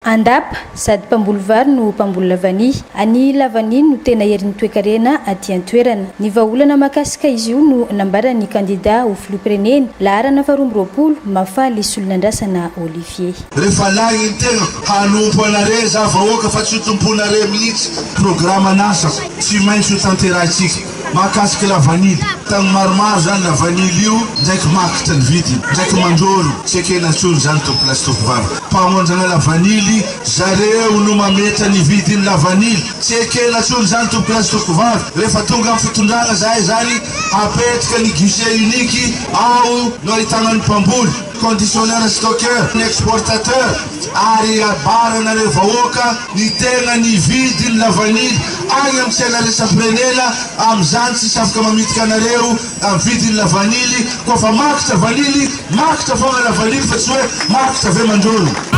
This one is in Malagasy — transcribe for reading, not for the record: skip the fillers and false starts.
Andapa, sady mpamboly vary no mpamboly lavania. Ny lavania no tena herin'ny toekarena aty an-toerana. Ny vahaolana mahakasika izy io no nambaran'ny kandida ho filoham-pirenena, laharana faharoa amby 20, Mahafaly Solonandrasana Olivier. Rehefa lany ny tenako, hanompo anare za vahoaka fa tsy ho tomponare mihitsy. Programan'asako tsy maintsy ho tanterahintsika. Mahakasika lavanily, tany maromaro zany lavanily io, ndraiky makitra ny vidiny, ndraiky mandrôro, tsy ekena intsony zany tompolahy sy tompovavy. Mpamondrana lavanily, zareo no mametra ny vidiny lavanily, tsy ekena intsony zany tompolahy sy tompovavy. Rehefa tonga amin'ny fitondrana zahay zany, hapetraka ny guichet unique, ao no ahitana ny mpamboly, conditionneur stockeur, ny exportateur, ary abaranareo vahoaka ny tena ny vidiny lavanily any amin'ny tsena iraisam-pirenena, amin'izany tsisy afaka mamitika anareo amin'ny vidiny lavanily, koa fa makitra vanily, makitra foagna lavanily fa tsy hoe makitra ve mandrôro.